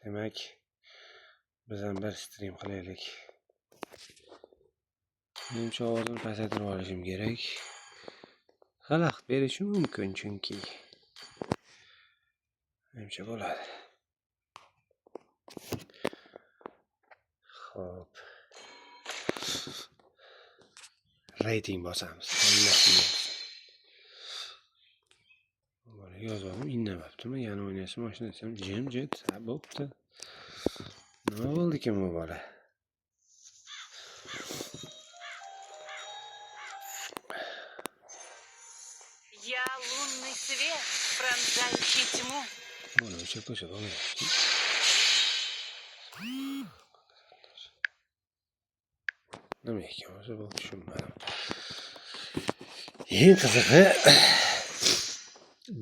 Demak, biz ham bir stream qilaylik. Menimcha, ovozimni pasaytirib olishim kerak. Xalaqit berishi mumkin chunki. Menimcha, bo'ladi. Xo'p. Reyting bosamiz. Hammasini. Bolaga yozib, indamabdimi? Yana o'ynaysiz mashina desam, jim-jit, ha, bo'pti. Nima bo'ldi ekan bu bola? Я лунный свет, пронзающий тьму. Bola o'chirib qo'ysa bo'lmayapti. Nima ekan o'zi bu, tushunmadim. Eng qizig'i,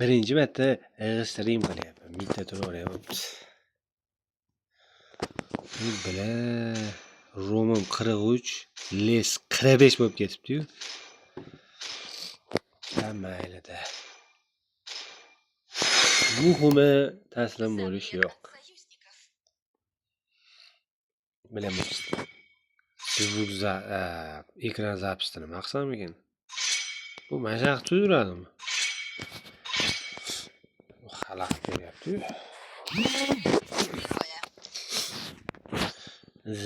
birinchi marta stream qilyapman. Bitta turaveryapmiz. Bila, Romim 43, Les 45 bo'lib ketibdi-yu. Ha, maylida. Muhimi, taslim bo'lish yo'q. Союзников. Bilaman. Звук за ekran запись ni nima qilsam ekan? Bu mana shunaqa turadimi? Xalaqit beryapti-yu. Героя.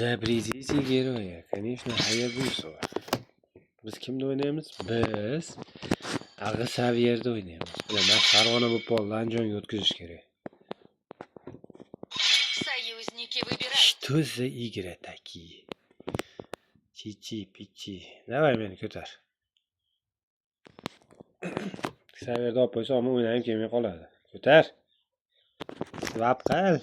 Запретите героя. Конечно, Hayabusa. Biz kimda o'ynaymiz? Biz Ag'i Xavierda o'ynaymiz. Bilaman, Farg'ona bo'lib qoldi, Andijonga o'tkazish kerak. Союзники выбирают. Что за игры такие? Чичи, пичи. Давай meni ko'tar. Xavierda olib qo'ysa, omma o'ynagim kelmay qoladi. Ko'tar. Svap qil.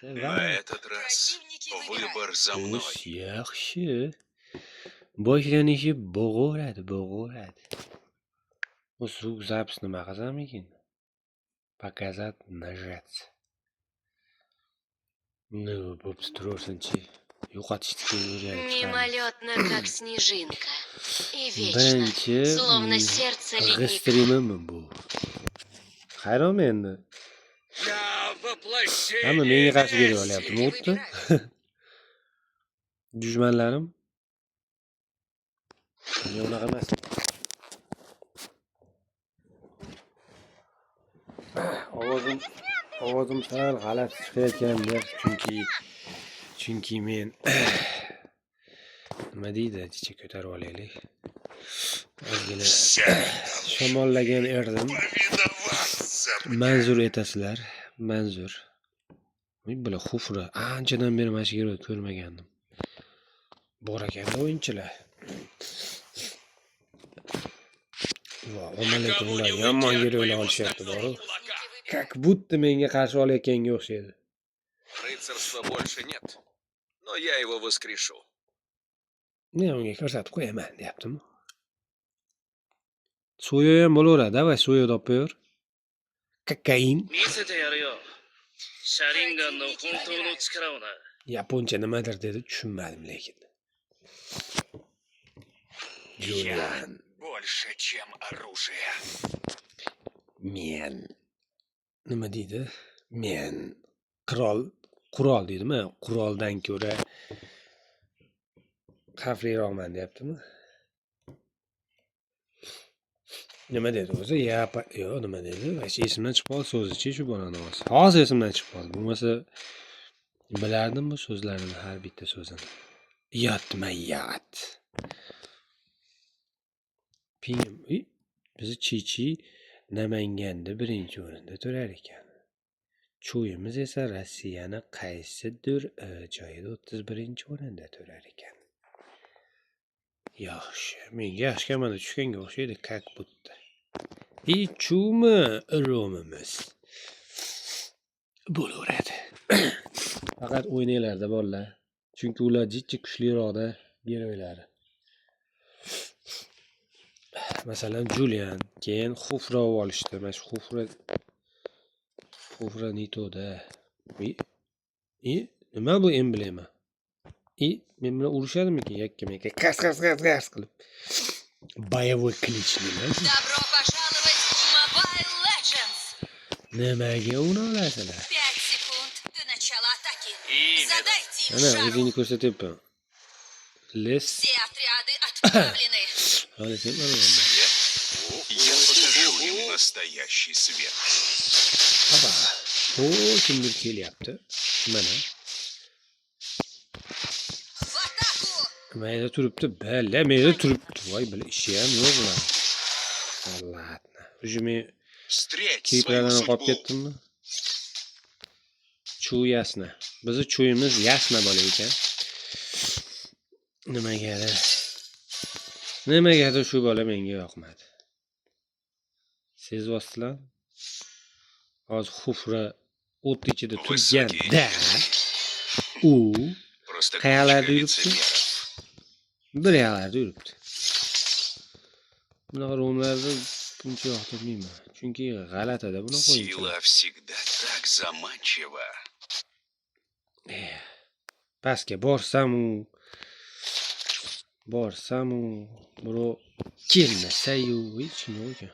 На Svap. этот раз Противники выбирают. выбор за мной. Xo'sh, yaxshi. Boshlanishi bo'g'oradi, bo'g'oradi. Bu звук запись nima qilsam ekan? Показать, нажать. Ну, bo'pti, turaversinchi. Yo'qotishni keyin o'rganib chiqamiz. Мимолетно, как снежинка. И вечно, Birinchi словно сердце ледника. streamim bu. Hayronman endi. Я воплощение Hamma menga qarshi berib olyaptimi Противники xuddi? выбирают. Dushmanlarim. Yo'q, unaqa emas. Ovozim sal g'alati chiqayotgandir, chunki men, nima deydi, jicha ko'tarib olaylik. Ozgina shamollagan erdim. Повиноваться мне. Manzur etasizlar, manzur. Voy, bular Xufra. Anchadan beri mana shu yerda ko'rmagandim. Bor ekanda o'yinchilar. Va, lekin Никому ular не уйти yomon от yerlar моего olishyapti стального boru. кулака. Как будто menga qarshi olayotganga o'xshaydi. Рыцарства больше нет, но я его воскрешу. Men unga ko'rsatib qo'yaman, deyaptimi? So'yo ham bo'laveradi, давай, so'yo olib qo'yaver. Kokain. 見せてやるよシャリンガンの本当の力をな。 Yaponcha nimadir dedi, tushunmadim lekin. Julian. Больше, чем оружие. Men nima deydi? Men qirol, qurol deydimi? Quroldan ko'ra xavfliroqman, deyaptimi? Nima dedi o'zi? Yapa, yo'q, nima dedi? Вообще esimdan chiqib qoldi so'zi-chi shu bolani hozir. Hozir esimdan chiqib qoldi. Bo'lmasa bilardim bu so'zlarni, har bitta so'zini. Yotma yot. Pingim, bizni Chichi Namanganda birinchi o'rinda turar ekan. Cho'yimiz esa Rossiyani qaysidir joyida 31-o'rinda turar ekan. Yaxshi, menga yaxshi komanda tushganga o'xshaydi, как будто. И chumi romimiz. Bo'laveradi. Faqat o'ynanglarda, bolalar. Chunki ular jicha kuchliroqda герой lari. Masalan, Julian, keyin Xufra olishdi. Mana shu Xufra Nitoda. И nima bu emblema? И men bilan urushadimikin yakkama-yakka? Qars qars qars qars qilib. Боевой клич nima? Добро пожаловать в Mobile Legends! Nimaga uni olasizlar? 5 секунд до начала атаки. Именно. Задайте им Ana, жару. O'zingni ko'rsatyapman. Les. Все отряды отправлены. Olasam mana. Свет? Я покажу им настоящий свет. Haba. O, kimdir kelyapti. Mana. В атаку! Mayda turibdi. Bala, mayda turibdi. Voy, bila ishi ham yo'q bular. Ладно. Уже men Встреть свою creep lardan qolib судьбу. ketdimmi? Chu ясно. Bizni chuyimiz ясно bola ekan. Nimagadir. Nimagadir shu bola menga yoqmadi. Sezyapsizlar? Hozir Xufra o't ichida turganda u Просто Qayoqlarda кучка yuribdi? лицемеров. Bir yoqlarda yuribdi. Bunaqa roam larni buncha yoqtirmayman. Chunki g'alatida bunaqa o'yinchilar. Сила всегда так заманчива. Pastga borsamu birov kelmasa-yu, hech kim yo'q ekan.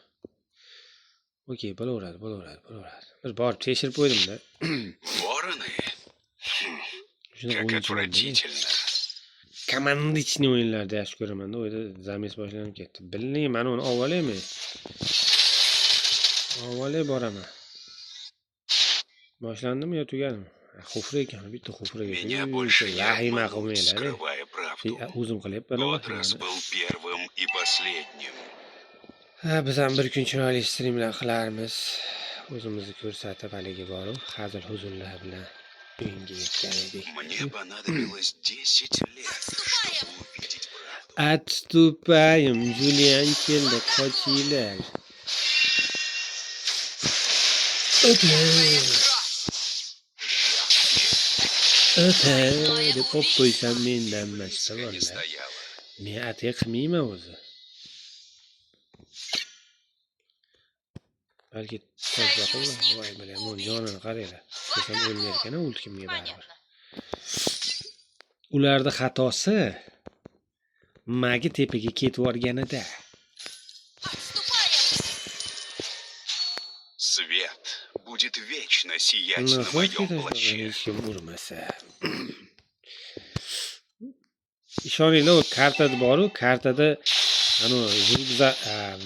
Okey, bo'laveradi, bo'laveradi, bo'laveradi. Bir borib tekshirib qo'ydim-da. Вороны? Shunaqa Как o'yinchilar. отвратительно. Командный o'yinlarda yaxshi ko'raman-da, u yerda замес boshlanib ketdi. Billing, mana uni olib olaymi? Olib olay boraman. Boshlandimi yo tugadimi? Xufra ekan, bitta Xufraga. Меня больше не Vahima обманут, qilmanglar. Скрывая правду. O'zim qilyapman. Отрас был первым и последним. Ha, biz ham bir kun chiroyli streamlar qilarmiz. O'zimizni ko'rsatib haligi borib, hazil huzullar bilan uyingga yetgan edik. Мне понадобилось 10 лет, чтобы увидеть правду. Отступаем, Julian keldi, qochinglar. O'ta. O'ta deb qo'yib qo'ysam mendan emas, Близко не bolalar. стояло. Men atay qilmayman o'zi. Balki tozda qilma. Voy bilan, bu jonini qaranglar. Desam o'lmayar ekan, ultimga baribir. Понятно. Ularni xatosi magi tepaga ketib yuborganida. Отступаем! Свет будет вечно сиять на Nahot моем ketadi плаще. hech kim urmasa. Ishoninglar, u kartada boru, kartada anavi звук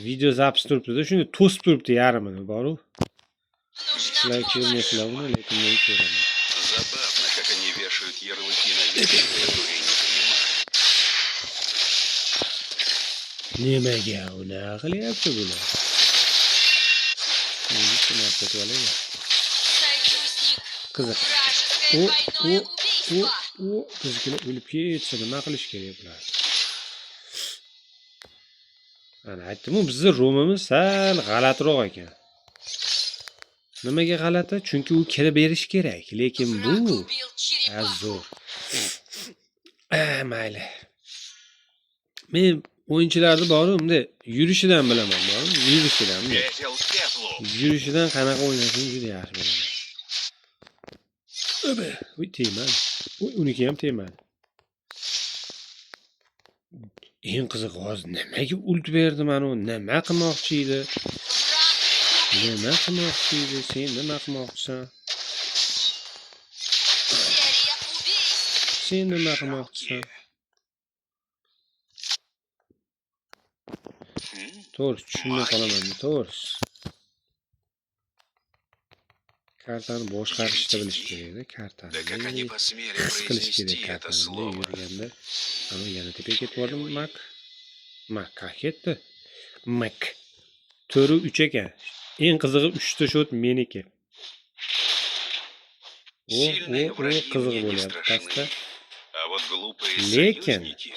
video запись turibdi-da, shunday to'sib turibdi yarmini boru. Нужна Sizlar помощь! ko'rmaysizlar uni, lekin men ko'raman. Забавно, как они вешают ярлыки на вещи, которые не понимают. Nimaga unaqa qilyapti bular? Endi shuni olib ketib olaymi? Союзник! Qiziq. Вражеское О, двойное о, O, убийство! o biznikilar o'lib ketsa nima qilish kerak bular? Ana aytdim-ku, bizni roam imiz sal g'alatiroq ekan. Nimaga g'alati? Chunki u kirib berishi kerak, lekin bu Враг убил черепаху! zo'r. Mayli. Men o'yinchilarni boru bunday yurishidan bilaman, boru yurishidan bunday. Пепел пеплу. Yurishidan qanaqa o'ynashini juda yaxshi bilaman. O'ba, uy tegmadi. Uy, uniki ham tegmadi. Eng qizig'i hozir nimaga ult berdi mana u? Nima qilmoqchi edi? Враг убит! Nima qilmoqchi edi? Sen nima qilmoqchisan? Серия убийств! Sen nima qilmoqchisan? М? To'g'ri, tushunmay qolaman, to'g'risi. Kartani boshqarishni bilish kerakda, kartani. Да как они посмели His qilish kerak произнести это kartani. Bunday слово? yurganda, ana yana tepaga ketib yubordim, Mak. Mak qayerga ketdi? Mak. To'ri 3 ekan. Eng qizig'i 3 ta счёт meniki. O, Сильные o, o враги qiziq мне не bo'lyapti страшны. pastda. А вот глупые Lekin союзники...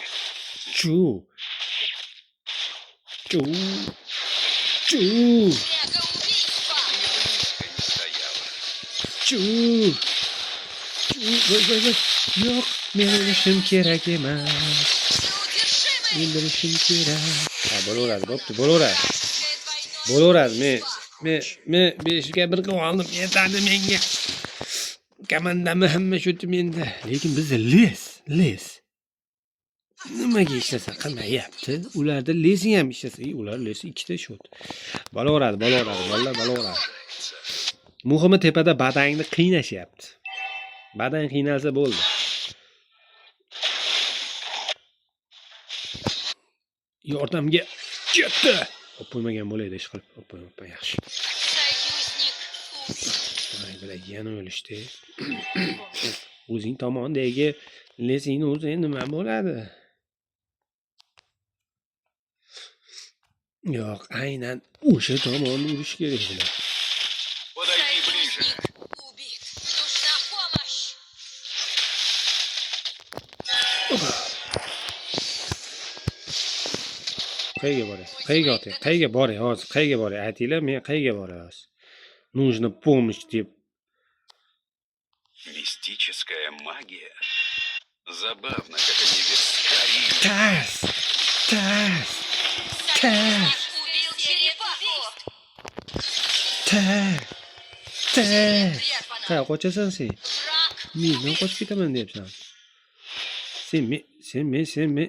Chu. Chu. Chu. Мега-убийство! И близко не стояло. Chu. Chu. Voy, voy, voy. Yo'q, men o'lishim kerak emas. Неудержимый! O'ldirishim kerak. Ha, bo'laveradi, bo'pti, bo'laveradi. Вражеское двойное Bo'laveradi. Men убийство! men men 5ga 1 qilib oldim, yetadi menga. Komandamni hamma счёт i menda. Lekin bizda les, les. Nimaga ishlasa qilmayapti? Ularda lesi ham ishlasa, ular lesi ikkita счёт. Bo'laveradi, bo'laveradi, bolalar bo'laveradi. Продолжается. Muhimi tepada badangni qiynashyapti. Badan qiynalsa bo'ldi. Yordamga ketdi. Olib qo'ymagan bo'laydi ish qilib. Olib qo'ymabman, yaxshi. Союзник убит. Voy bilan yana o'lishdi. O'zing tomondagi lesingni o'zing nima bo'ladi? Yo'q, aynan o'sha tomonni urish kerak bular. Подойди ближе. Союзник убит. Нужна помощь. Qayerga boray? Qayerga otay? Qayerga boray hozir? Qayerga boray? Aytinglar, men qayerga boray hozir? Нужна помощь deb. Мистическая магия. Забавно, как они скорее. Tas! Tas! Союзник убил черепаху. Tas! Tas! Прервана. Qayerga qochasan sen? Враг Mendan убит. qochib ketaman deyapsan. Sen men, sen men, sen men.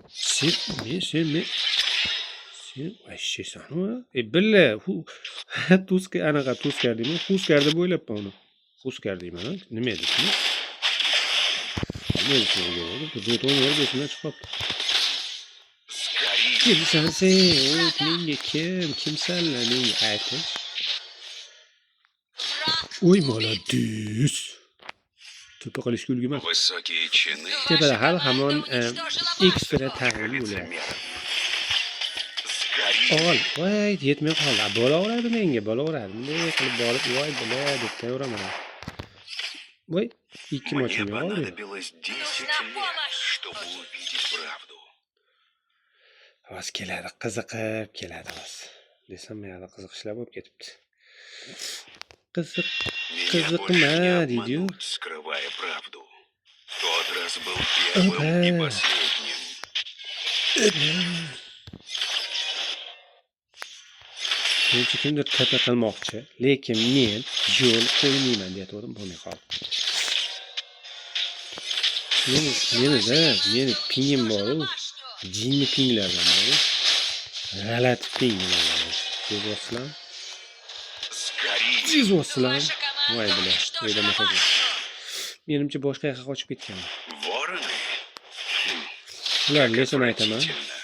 Sen men, sen men. Sen vashshesan-u. E billa, hu tuska anaqa tuskar deyman, xuskar deb o'ylabman uni. Xuskar deyman, a? Nima edi ismi? Nima edi ismi? Dota o'ynab esimdan chiqib qolibdi. Скорее. Kimsan sen? O't menga kim? Kimsanlar menga aytish? Враг Uy, убит. молодец. To'pa qilishga ulgurmabdi. Высокие чины. Tepada Ваша hali команда hamon уничтожила X-ray башню. tag'in bo'lyapti. Лицемеров. Скорее. Ol, voy, yetmay qoldi. A, bo'laveradi menga, bo'laveradi. Bunday qilib borib, voy, bila deb qo'yaveraman. Voy, ikki Мне mochim yo'q. понадобилось 10 Нужна лет, помощь. чтобы увидеть правду. Hozir keladi, qiziqib keladi hozir. Desam, bu yoqda qiziq ishlar bo'lib ketibdi. Qiziq, Меня qiziqma больше не deydi-yu. обмануть, скрывая правду. Тот раз был первым и Опа. последним. Menimcha kimdir tepa qilmoqchi, lekin men yo'l qo'ymayman deyotgandim, bo'lmay qoldi. Meni, meni-da, meni pingim bor-u. Башню. Jinni pinglardan bor-u. G'alati ping ular. Sezyapsizlarmi? Скорее. Sezyapsizlarmi? Ваша команда Voy bila, уничтожила o'ylamasa башню. Menimcha boshqa yoqqa qochib ketgan. Вороны? Хм, Ular lekin aytaman. отвратительно.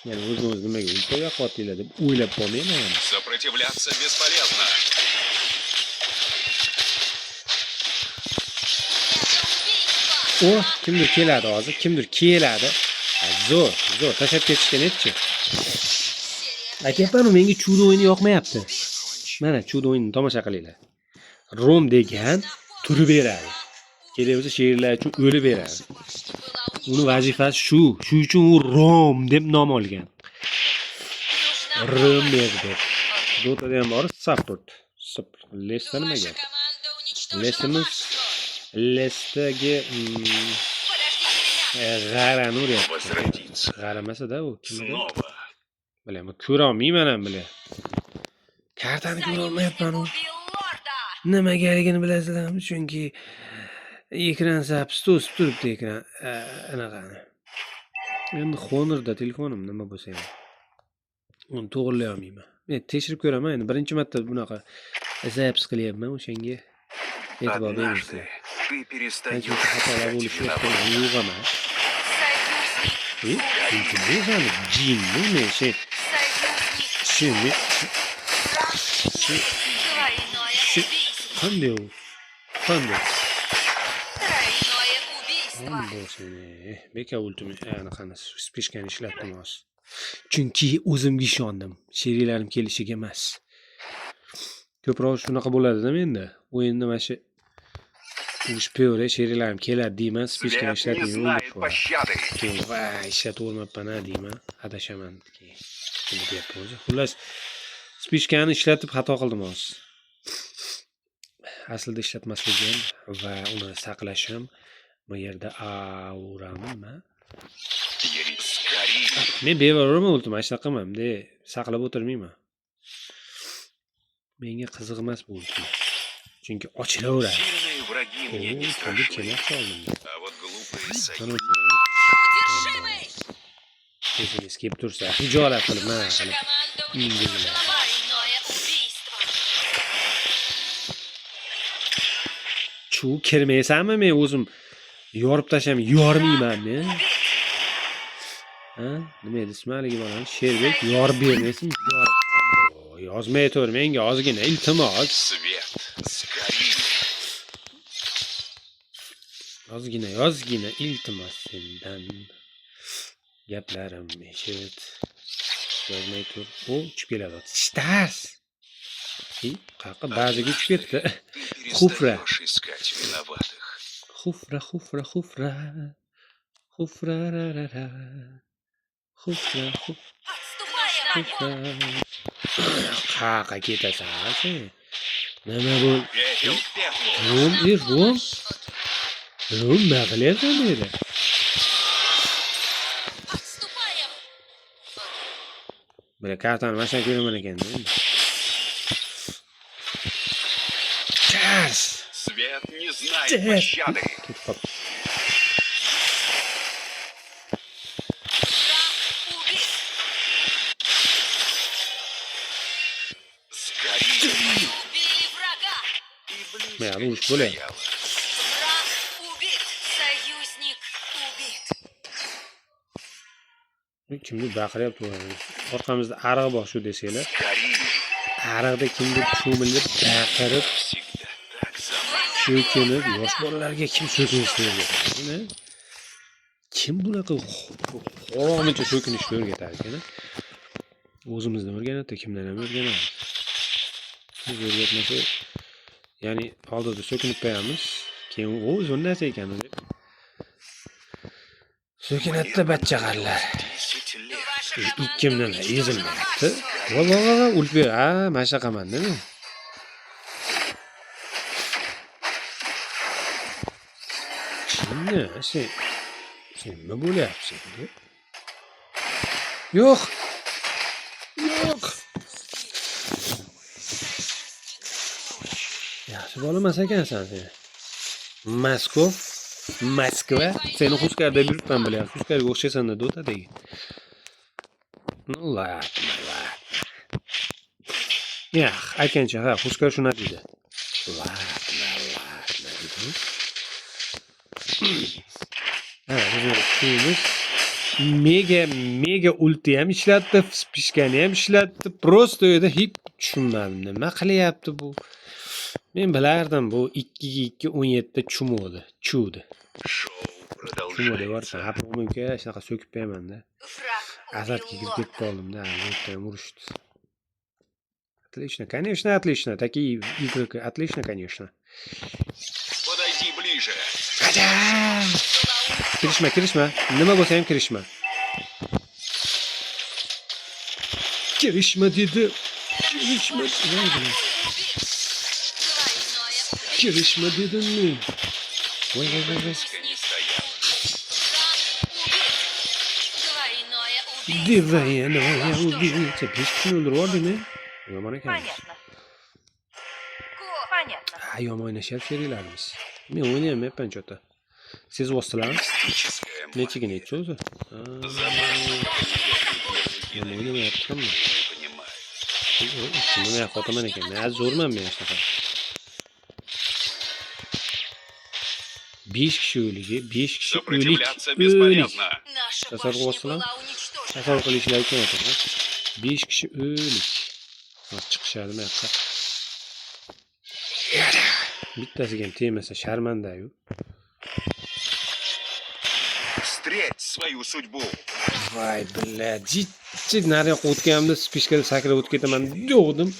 Ya'ni o'zini o'zi nimaga ulka yoqyaptinglar deb o'ylab qolmayman. Сопротивляться бесполезно. Это убийство. O, kimdir keladi hozir, kimdir keladi. Ha, zo'r, zo'r tashlab ketishgan edi-chi. Серия Aytyapman, menga chudo o'yini yoqmayapti. Mana chudo o'yinini tomosha qilinglar. Rom degan turib beradi. Kerak bo'lsa sherlar uchun o'lib beradi. Башня была Uni уничтожена. vazifasi shu. Shu uchun u Rom deb nom olgan. Нужна Rom помощь. berdi deb. Dotada ham bor, support. Support. Lesda nima Ваша gap? команда уничтожила Лесimiz башню. Lesdagi Подождите меня. g'arani uryapti. Возродиться. G'aramasida u kim edi? Снова. Bilaman, ko'rolmayman ham bila. Kartani ko'rolmayapman u. Убил лорда. Nimagaligini bilasizlarmi? Chunki ekran zapis to'sib turibdi ekran anaqani. Endi Honorda telefonim nima bo'lsa ham. Uni to'g'rilay olmayman. Men tekshirib ko'raman endi birinchi marta bunaqa zapis qilyapman, o'shanga e'tibor Однажды bermaysizlar. ты Ancha перестаешь xatolar искать bo'lishi виноватых. ehtimoli yo'q emas. Союзник. E, kim bu jinmi men sen Союзник. sen men Враг убит. Двойное убийство. qanday u? Qanday? Тройное убийство. Ambo seni. Beka ultimi anaqani spishkani ishlatdim hozir. Chunki o'zimga ishondim. Sheriklarim kelishiga emas. Ko'proq shunaqa bo'ladi-da menda. O'yinda mana shu urush pevra sheriklarim keladi deyman, spishkani Свет не ishlatmayman. знает пощады. Keyin voy ishlatavermabman-a deyman, adashaman keyin. Nima deyapti o'zi? Xullas, spishkani ishlatib xato qildim hozir. Aslida ishlatmasligim va uni saqlashim bu yerda aurami nima? Скорее. Men bevarorman ultim, mana shunaqa qilman, bunday saqlab o'tirmayman. Menga qiziq emas bu ultim. Chunki ochilaveradi. Сильные враги мне не Oo, kimdir страшны. kelmoqchi oldimga. А вот глупые союзники... Mana Неудержимый. O'zingiz kelib tursa, hijolat qilib, mana Ваша qilib. команда Индия. уничтожила двойное убийство. Chu kirmaysanmi, men o'zim yorib tashlayman, yormayman men. Ha, nima edi ismi haligi bolani? Sherbek, yorib bermaysin, yorib. Yozmay tur menga ozgina, iltimos. Свет, сгори. Ozgina, ozgina iltimos sendan. Gaplarim eshit. Yozmay tur. U uchib keladi. Shtars. I, qayoqqa ba'ziga uchib ketdi. Ты Xufra. перестаешь искать виноватых. Xufra, xufra, xufra. Xufra ra ra ra. Xufra, Отступаем! xufra. Qayoqqa ketasan sen? Nima bu? Пепел пеплу. Rum, e, Rum. Rum nima qilyapsan bu yerda? Отступаем! Bular kartani mana shunaqa ko'raman ekanda endi. Chars! Свет не знает Свет. пощады. Ketib qoldi. Враг убит! Сгори. Убили врага! И близко Бля, ну не уж более. стояла. Враг убит! Союзник убит! Kimdir baqiryapti. Orqamizda ariq bor shu desanglar. Сгори. Ariqda kimdir cho'milib baqirib Всегда так заманчиво. so'kinib, yosh bolalarga kim so'kinishni o'rgatadi? Kim bunaqa haromicha so'kinishni o'rgatar ekan? O'zimizdan o'rganadi, kimdan ham o'rganamiz. Biz o'rgatmasa, ya'ni oldida so'kinib qo'yamiz, keyin u zo'r narsa ekan deb so'kinadida bachchag'arlar. 10 лет. Ваша команда Ikkimdan уничтожила ezilmayapti. башню! Va va va va ulib ber. Ha, mana shunaqaman-da men. Nima sen? Sen nima bo'lyapsan? Yo'q. Yo'q. Yaxshi bola emas ekansan sen. Moskov, Moskva. Seni Huskar deb yuribman, bilyapsan. Huskarga o'xshaysan Dotadagi. Ну ладно, ладно. Yo'q, aytgancha, ha, Huskar shuna deydi. Ладно, ладно dedi. Ha, bizni kuyimiz mega mega ulti ham ishlatdi, вспышка ni ham ishlatdi. Просто u yerda hech tushunmadim, nima qilyapti bu. Men bilardim, bu 2 ga 2 17 ta chumodi, chuvdi. Шоу Chumodi продолжается. yuborsan, ha, uka, shunaqa so'kib qo'yaman-da. Враг Azartga убил kirib ketib лорда. qoldimda, bu ham urishdi. Отлично, конечно, отлично. Такие игры, отлично, конечно. Подойди ближе. Qacha! Kirishma, kirishma. Nima bo'lsa ham kirishma. Kirishma dedi. Kirishma. Voy bilan. Убит! Двойное убийство! Kirishma dedim men. Voy voy voy voy. Близко не стояла. Враг убит! Двойное убийство! Двойное убийство. Besh kishini o'ldirib yubordingmi? Yomon ekanmiz. Понятно. Понятно. Ha, yomon o'ynashyapti sheriklarimiz. Men o'ynayapman что-то. Sezyapsizlarmi? Мистическая Nechaga магия. necha o'zi? Ha, Забавно, как они вешают ярлыки yomon на o'ynamayapti вещи, hamma. которые не понимают. Nima yoqqa otaman ekan? Men zo'rman men shunaqa. 5 kishi o'ligi, 5 kishi o'lik. Сопротивляться O'lik. бесполезно. Наша Tasavvur башня qilyapsizlar? была уничтожена. Tasavvur qilishlar uchun aytaman. 5 kishi o'lik. Hozir chiqishadi bu yoqqa. Bittasiga ham tegmasa sharmanda-yu. Встреть свою судьбу. Voy бля, jiddi nariyoqqa o'tganimda вспышка da sakrab o'tib ketaman degandim.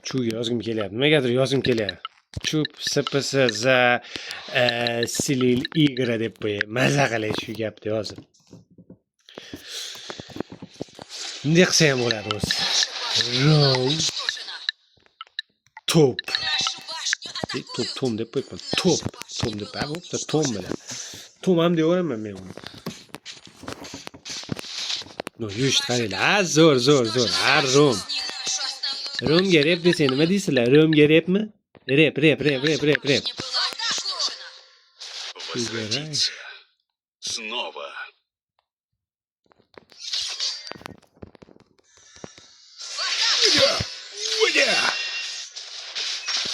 Chuga yozgim kelyapti. Nimagadir yozgim kelyapti. Chup SPS за слил игра deb qo'yay. Maza qilay shu gapni yozib. Bunday qilsa ham bo'ladi o'zi. Наша башня была Роу. уничтожена. Top. Нашу башню E, top атакуют. tom deb qo'yibman. Top. Tom deb, ha, bo'pti, tom bilan. Tom ham deyaveraman men uni. No, yurishni qaranglar. Ha, zo'r, zo'r, zo'r. Ha, Rom. Нашу основную Romga rep desang nima deysizlar? Romga repmi? Rep, rep, rep, rep, rep, rep. башня была уничтожена. Возвратиться. Снова.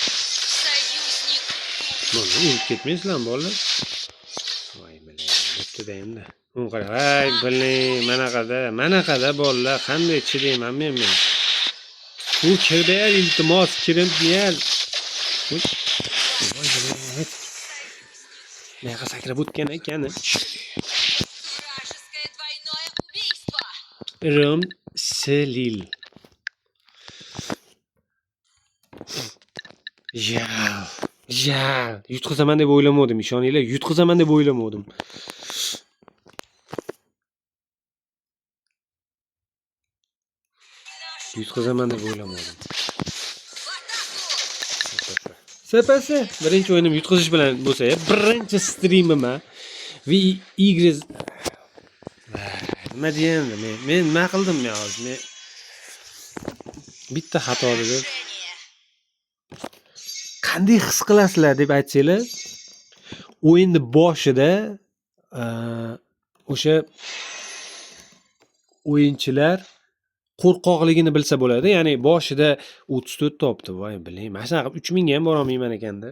Союзник Urib ketmaysizlarmi, bolalar? Voy, блин, bitta endi. Uni qara. Voy, блин, manaqada, manaqada bolalar qanday chidayman men. Bu kirber, iltimos, kirib ber. Voy, блин. Buyoqqa sakrab o'tgan ekan. Вражеское двойное убийство. Rom Selil. Jal. Jal. Yutqizaman deb o'ylamovdim, ishoninglar, yutqizaman deb o'ylamovdim. Yutqizaman deb o'ylamovdim. SPS birinchi o'yinim yutqizish bilan bo'lsa, birinchi streamim ha. V Y nima deyman men? Men nima qildim men hozir? Men bitta xato deb qanday his qilasizlar deb aytsanglar, o'yinni boshida o'sha o'yinchilar qo'rqoqligini bilsa bo'ladi. Ya'ni boshida 34 topdi. Voy, biling, mana shunaqa qilib 3000 ga ham bora olmayman ekanda.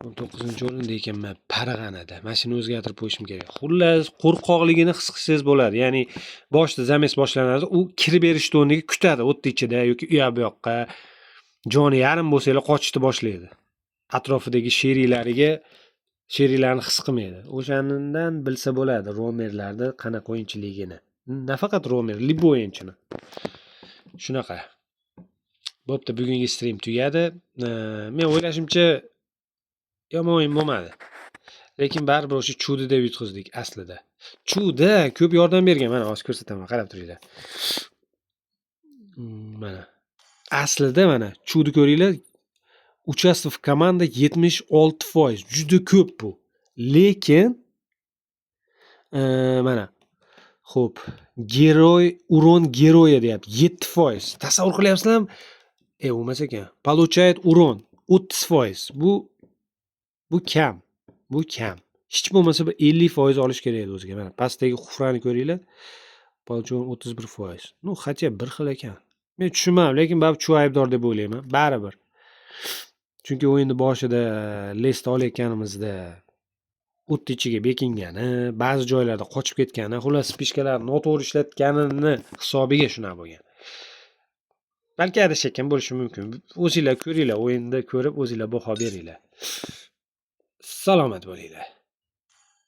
19-o'rinda ekanman Parg'anada. Mana shuni o'zgartirib qo'yishim kerak. Xullas, qo'rqoqligini his qilsangiz bo'ladi. Ya'ni boshida замес boshlanadi, u kirib berishni o'rniga kutadi o'tni ichida yoki u yoq bu yoqqa. Joni yarim bo'lsanglar qochishni boshlaydi. Atrofidagi sheriklarini his qilmaydi. O'shandan bilsa bo'ladi romerlarni qanaqa o'yinchiligini. Nafaqat romer, любой o'yinchini. Shunaqa. Bo'pti, bugungi stream tugadi. Men o'ylashimcha yomon o'yin bo'lmadi. Lekin baribir o'sha chudi deb yutqizdik aslida. Chuda ko'p yordam bergan. Mana hozir ko'rsataman, qarab turinglar. Mana. Aslida mana chudi ko'ringlar. Участвовав в команда 76%. Juda ko'p bu. Lekin mana xo'p, geroy урон героя deyapti. 7%. Tasavvur qilyapsizlarmi? U emas ekan. Получает урон 30%. Bu kam. Bu kam. Hech bo'lmasa bir 50% olish kerak edi o'ziga. Mana pastdagi xufrani ko'ringlar. Получает 31%. Ну, хотя bir xil ekan. Men tushunmadim, lekin baribir chu aybdor deb o'ylayman. Baribir. Chunki o'yinni boshida lest olayotganimizda o't ichiga bekingani, ba'zi joylarda qochib ketgani, xullas spishkalarni noto'g'ri ishlatganini hisobiga shunaqa bo'lgan. Balki adashayotgan bo'lishi mumkin. O'zinglar ko'ringlar, o'yinda ko'rib o'zinglar baho beringlar. Salomat bo'linglar.